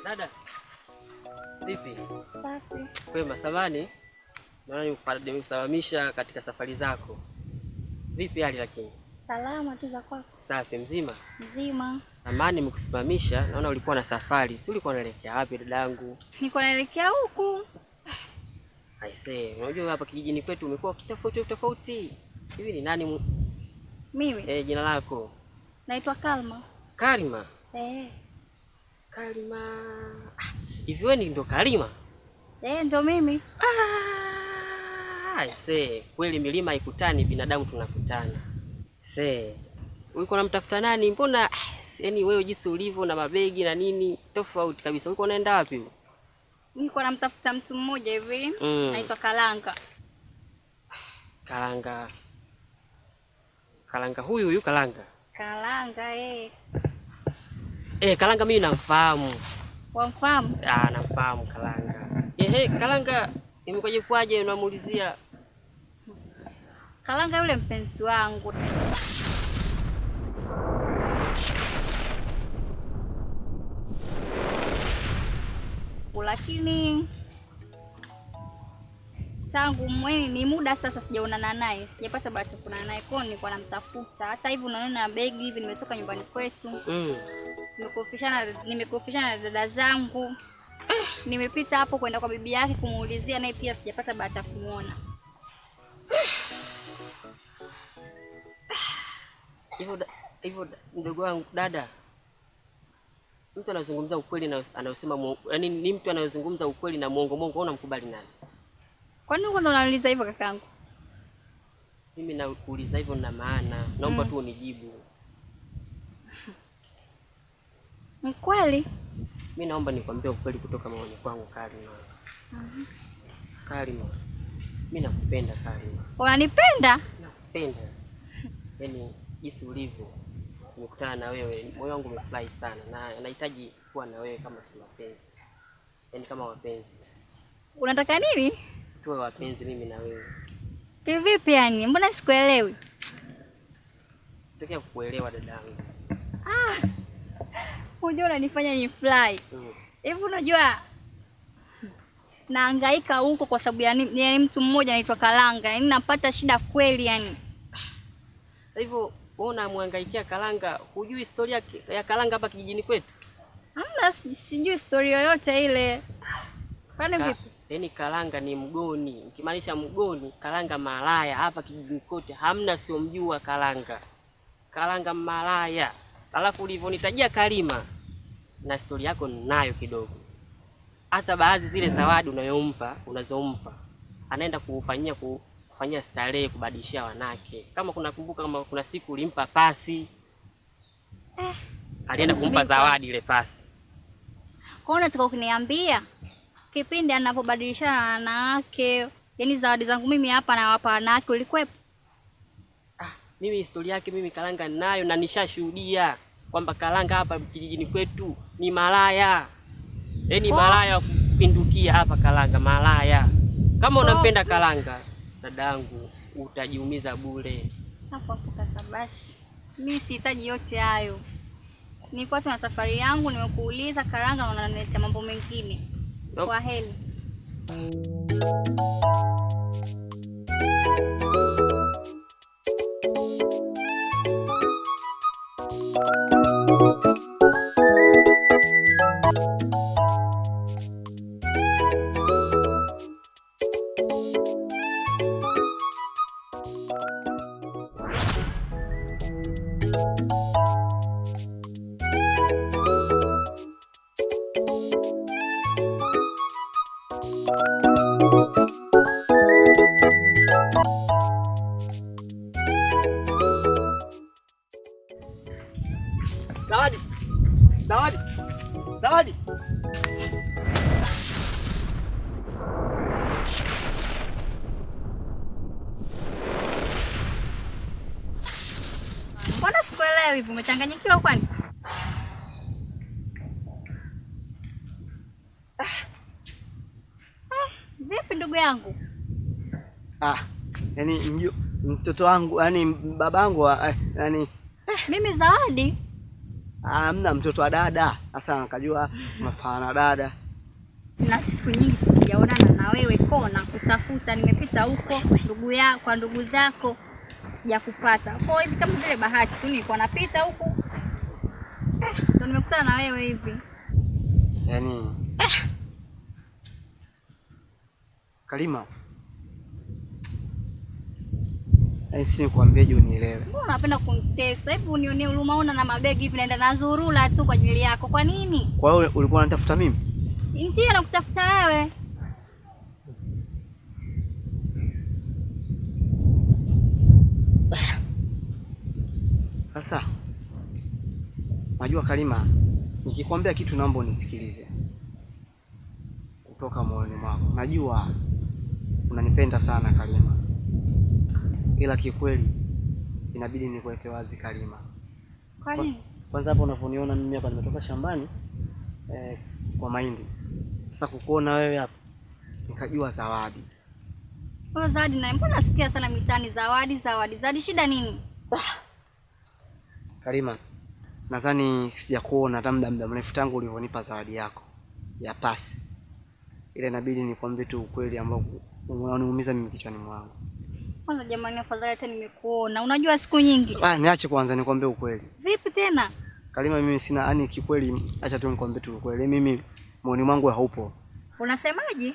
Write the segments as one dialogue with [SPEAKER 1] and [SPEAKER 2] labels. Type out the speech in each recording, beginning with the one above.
[SPEAKER 1] Dada, vipi?
[SPEAKER 2] Safi.
[SPEAKER 1] Kwema, samahani. Naona nimekusalamisha katika safari zako. Vipi hali lakini?
[SPEAKER 2] Salama tu za kwako?
[SPEAKER 1] Safi, mzima?
[SPEAKER 2] Mzima.
[SPEAKER 1] Samahani nimekusimamisha, naona ulikuwa na safari. Si ulikuwa unaelekea wapi dadangu?
[SPEAKER 2] Niko naelekea huku.
[SPEAKER 1] Aisee, unajua hapa kijijini kwetu umekuwa tofauti tofauti. Hivi ni nani
[SPEAKER 2] Mimi
[SPEAKER 1] jina lako?
[SPEAKER 2] naitwa Kalma.
[SPEAKER 1] Karima.
[SPEAKER 2] Eh.
[SPEAKER 1] Karima. Ah, hivi wewe ni ndo Karima?
[SPEAKER 2] Eh, ndo mimi.
[SPEAKER 1] Ah, aisee, kweli milima haikutani, binadamu tunakutana. See, ulikuwa unamtafuta nani? Mbona yaani wewe jinsi ulivyo na mabegi na nini tofauti kabisa. Ulikuwa unaenda wapi?
[SPEAKER 2] Niko namtafuta mtu mmoja hivi naitwa Kalanga.
[SPEAKER 1] Kalanga. Kalanga huyu huyu Kalanga.
[SPEAKER 2] Kalanga eh.
[SPEAKER 1] Eh, Kalanga mimi namfahamu.
[SPEAKER 2] Wamfahamu?
[SPEAKER 1] Ah, namfahamu Kalanga. Ehe, Kalanga imekwaje kwaje unamuulizia?
[SPEAKER 2] Kalanga yule mpenzi wangu. Lakini tangu mweni ni muda sasa sijaonana naye, sijapata bahati ya kuonana naye, kwa hiyo nilikuwa namtafuta. Hata hivi unaona begi hivi, nimetoka nyumbani kwetu, nimekofishana na dada zangu, nimepita hapo kwenda kwa bibi yake kumuulizia, naye pia sijapata bahati ya kumuona.
[SPEAKER 1] Hivyo mdogo wangu dada, mtu anazungumza ukweli na anayosema, yaani ni mtu anayezungumza ukweli na muongo muongo, unamkubali nani?
[SPEAKER 2] Kwa nini kwanza unaniuliza hivyo kakaangu?
[SPEAKER 1] Mimi nakuuliza hivyo na maana, naomba tu unijibu.
[SPEAKER 2] Ni kweli?
[SPEAKER 1] Mimi naomba nikwambie ukweli kutoka moyoni kwangu Karima. Karima, mimi nakupenda Karima.
[SPEAKER 2] Unanipenda?
[SPEAKER 1] Nakupenda. Yaani jinsi ulivyo, nimekutana na wewe, moyo wangu umefurahi sana na nahitaji kuwa na wewe kama kimapenzi. Yaani kama wapenzi.
[SPEAKER 2] Unataka nini?
[SPEAKER 1] Tuwe wapenzi mimi na wewe.
[SPEAKER 2] Kivipi yani? Mbona sikuelewi?
[SPEAKER 1] Nataka kukuelewa dadangu.
[SPEAKER 2] Ah. Unajua unanifanya ni fly. Hivi unajua nahangaika huko kwa sababu ya ni mtu mmoja anaitwa Kalanga. Yaani napata shida kweli yani.
[SPEAKER 1] Hivyo wewe unamhangaikia Kalanga, hujui historia ya Kalanga hapa kijijini kwetu?
[SPEAKER 2] Hamna, sijui story yoyote ile. Kwani vipi?
[SPEAKER 1] Yaani Kalanga ni mgoni, nikimaanisha mgoni, Kalanga malaya hapa kijijini kote hamna siomjua Kalanga. Kalanga malaya. Alafu ulivyonitajia Karima na story yako ninayo kidogo. Hata baadhi zile zawadi unazompa anaenda kufanyia starehe, kubadilishia wanawake. Kama kunakumbuka, kama kuna siku ulimpa pasi. Alienda kumpa zawadi ile pasi.
[SPEAKER 2] Kwa hiyo unataka kuniambia kipindi anapobadilishana na wanawake, yaani zawadi zangu mimi hapa nawapa wanawake, ulikuwepo?
[SPEAKER 1] Ah, mimi historia yake mimi Kalanga ninayo na nishashuhudia kwamba Kalanga hapa kijijini kwetu ni malaya. Yaani malaya wa kupindukia hapa Kalanga, malaya. Kama unampenda Kalanga, dadangu, utajiumiza bure.
[SPEAKER 2] Hapo hapo kaka, basi. Mimi sihitaji yote hayo. Nilikuwa tu na safari yangu, nimekuuliza Kalanga na unaniletea mambo mengine.
[SPEAKER 1] Nope.
[SPEAKER 2] Kwa heri.
[SPEAKER 3] Zawadi. Zawadi. Zawadi.
[SPEAKER 2] Mbona sikuelewi hivi, umechanganyikiwa kwani? ndugu yangu?
[SPEAKER 3] Ah, yani mtoto wangu, yani babangu, yani
[SPEAKER 2] mimi Zawadi?
[SPEAKER 3] Hamna, mtoto wa dada. Sasa nikajua unafanana dada.
[SPEAKER 2] Na siku nyingi sijaonana na wewe kona kutafuta, nimepita huko ndugu yako kwa ndugu zako sijakupata. Kwa hivi kama vile bahati tu nilikuwa napita huku. Ndio nimekutana na wewe hivi.
[SPEAKER 3] Yaani Karima, yaani si nikwambieje unielewe.
[SPEAKER 2] Mbona unapenda kunitesa? Hebu unionee huruma, una na mabegi hivi naenda nazurula tu kwa ajili yako. Kwa nini?
[SPEAKER 3] Kwa hiyo ulikuwa unanitafuta mimi?
[SPEAKER 2] Ndiyo, nakutafuta wewe.
[SPEAKER 3] Sasa unajua Karima, nikikwambia kitu naomba unisikilize kutoka moyoni mwako. Najua unanipenda sana Karima, ila kikweli inabidi nikuweke wazi Karima.
[SPEAKER 2] Kwa nini?
[SPEAKER 3] Kwanza hapo unavyoniona mimi hapa nimetoka shambani kwa mahindi. Sasa kukuona wewe hapa nikajua Zawadi.
[SPEAKER 2] Kwa Zawadi naye mbona nasikia sana mitaani Zawadi, Zawadi, Zawadi, shida nini?
[SPEAKER 3] Karima, nadhani sijakuona hata muda mrefu tangu ulivyonipa zawadi yako ya pasi. Ila inabidi nikwambie tu ukweli ambao unaniumiza mimi kichwani mwangu.
[SPEAKER 2] Kwanza jamani, afadhali hata nimekuona. Unajua siku nyingi.
[SPEAKER 3] Ah, niache kwanza nikwambie ukweli.
[SPEAKER 2] Vipi tena?
[SPEAKER 3] Karima, mimi sina, yani kikweli, acha tu nikwambie tu ukweli. Mimi moyoni mwangu haupo.
[SPEAKER 2] Unasemaje?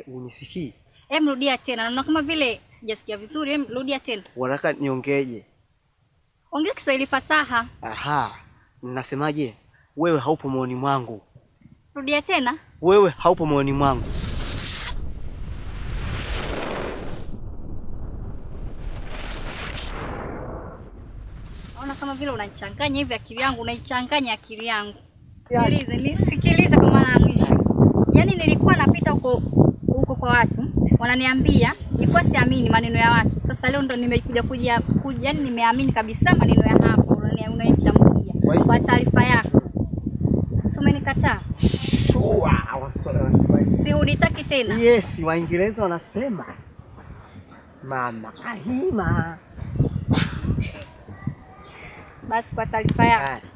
[SPEAKER 3] Unisikii?
[SPEAKER 2] Hem, rudia tena. Naona kama vile sijasikia vizuri. Hem, rudia tena.
[SPEAKER 3] Unataka niongeeje?
[SPEAKER 2] Ongea Kiswahili fasaha.
[SPEAKER 3] Aha, ninasemaje? Wewe haupo moyoni mwangu.
[SPEAKER 2] Rudia tena.
[SPEAKER 3] Wewe haupo moyoni mwangu.
[SPEAKER 2] Naona kama vile unanichanganya hivi akili yangu, unaichanganya akili yangu. Sikilize, nisikilize kwa mara ya mwisho. Yaani nilikuwa napita huko huko kwa watu, wananiambia, nilikuwa siamini maneno ya watu. Sasa leo ndo nimekuja kuja yaani nimeamini kabisa maneno ya hapo unayonitamkia. Kwa taarifa yako. Si umenikataa? Si unitaki tena?
[SPEAKER 3] Yes, Waingereza wanasema mama Karima.
[SPEAKER 2] Basi kwa taarifa yako.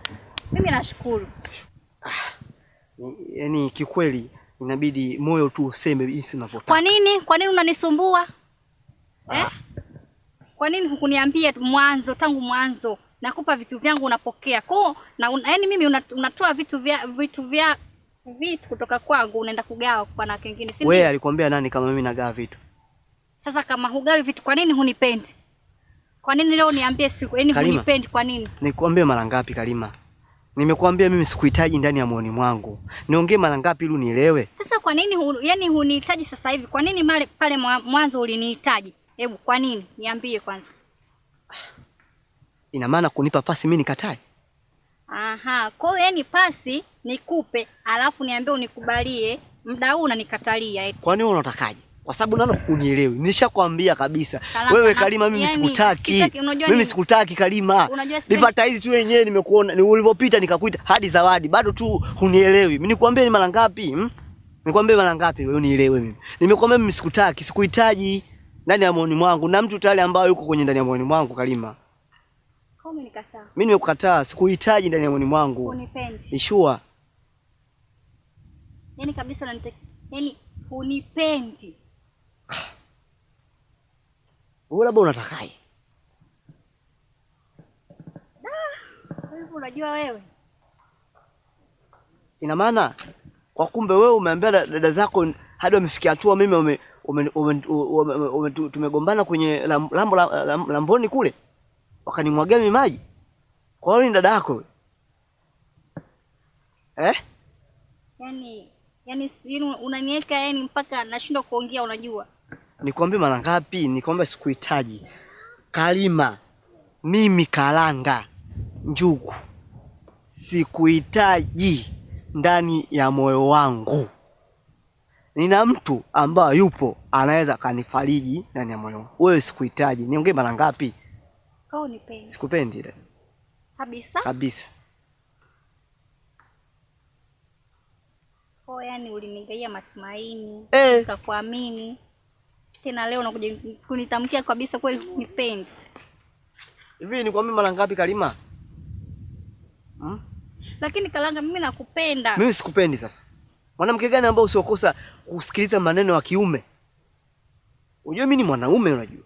[SPEAKER 2] Mimi nashukuru.
[SPEAKER 3] Yaani kikweli inabidi moyo tu useme jinsi unavyotaka.
[SPEAKER 2] Kwa nini? Kwa nini unanisumbua? Kwa nini hukuniambia mwanzo, tangu mwanzo? Nakupa vitu vyangu unapokea. Kwa na yaani mimi unatoa vitu kutoka kwangu unaenda kugawa kwa na kingine. Si
[SPEAKER 3] wewe alikwambia nani kama mimi nagawa vitu?
[SPEAKER 2] Sasa kama hugawi vitu kwa nini hunipendi? Kwa nini leo niambie siku? Yaani hunipendi kwa nini?
[SPEAKER 3] Nikwambie mara ngapi Karima? Nimekuambia mimi sikuhitaji ndani ya moyoni mwangu. Niongee mara ngapi ili unielewe?
[SPEAKER 2] Sasa kwa nini yaani hunihitaji sasa hivi? Kwa nini male pale mwanzo ulinihitaji? Hebu kwa nini? Niambie kwanza.
[SPEAKER 3] Ina maana kunipa pasi mimi nikatae?
[SPEAKER 2] Aha, kwa hiyo yaani pasi nikupe alafu niambie unikubalie, muda huu unanikatalia eti.
[SPEAKER 3] Kwa nini unatakaje? Kwa sababu naona unielewi. Nishakwambia kabisa. Wewe Karima mimi sikutaki. Mimi sikutaki Karima. Nipata hizi tu wenyewe nimekuona, ni ulivyopita nikakuita hadi Zawadi. Bado tu hunielewi. Mimi nikwambie ni mara ngapi? Nikwambie mara ngapi wewe unielewe mimi. Nimekwambia mimi sikutaki, sikuhitaji ndani ya moyoni mwangu na mtu tayari ambaye yuko kwenye ndani ya moyoni mwangu Karima.
[SPEAKER 2] Kwa nini unikataa?
[SPEAKER 3] Mimi nimekukataa, sikuhitaji ndani ya moyoni mwangu.
[SPEAKER 2] Unipendi.
[SPEAKER 3] Ni sure.
[SPEAKER 2] Yaani kabisa unanitaka. Yaani hunipendi.
[SPEAKER 3] Wewe labda unatakaje?
[SPEAKER 2] Wewe unajua wewe.
[SPEAKER 3] Ina maana kwa kumbe wewe umeambia dada zako hadi wamefikia hatua mimi tumegombana kwenye lambo lamboni kule. Wakanimwagia mimi maji. Kwa hiyo ni dada yako wewe?
[SPEAKER 2] Yaani unaniweka yaani mpaka nashindwa kuongea unajua.
[SPEAKER 3] Nikwambie mara ngapi? Nikwambie sikuhitaji. Karima, mimi Karanga Njugu sikuhitaji ndani ya moyo wangu. Nina mtu ambaye yupo anaweza kanifariji ndani ya moyo wangu. Wewe sikuhitaji. Niongee mara ngapi?
[SPEAKER 2] Kwa unipendi.
[SPEAKER 3] Sikupendi dada.
[SPEAKER 2] Kabisa?
[SPEAKER 3] Kabisa.
[SPEAKER 2] Kwa yani ulinigaia matumaini, nikakuamini. Tena leo unakuja kunitamkia kabisa kweli unipendi.
[SPEAKER 3] Hivi nikwambie mara ngapi Karima?
[SPEAKER 2] Lakini Kalanga mimi nakupenda.
[SPEAKER 3] Mimi sikupendi sasa. Mwanamke gani ambao usiokosa kusikiliza maneno ya kiume? Unajua mimi ni mwanaume unajua.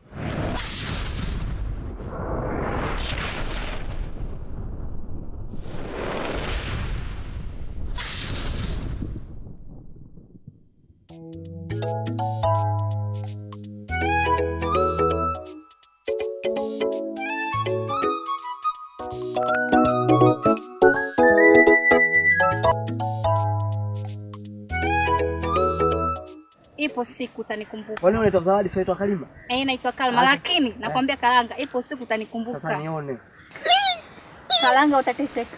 [SPEAKER 2] Ipo siku utanikumbuka.
[SPEAKER 3] Kwa nini unaitwa Zawadi sio unaitwa Kalima?
[SPEAKER 2] Eh, naitwa Kalma lakini nakwambia Kalanga ipo siku utanikumbuka.
[SPEAKER 3] Sasa nione.
[SPEAKER 2] Kalanga utateseka.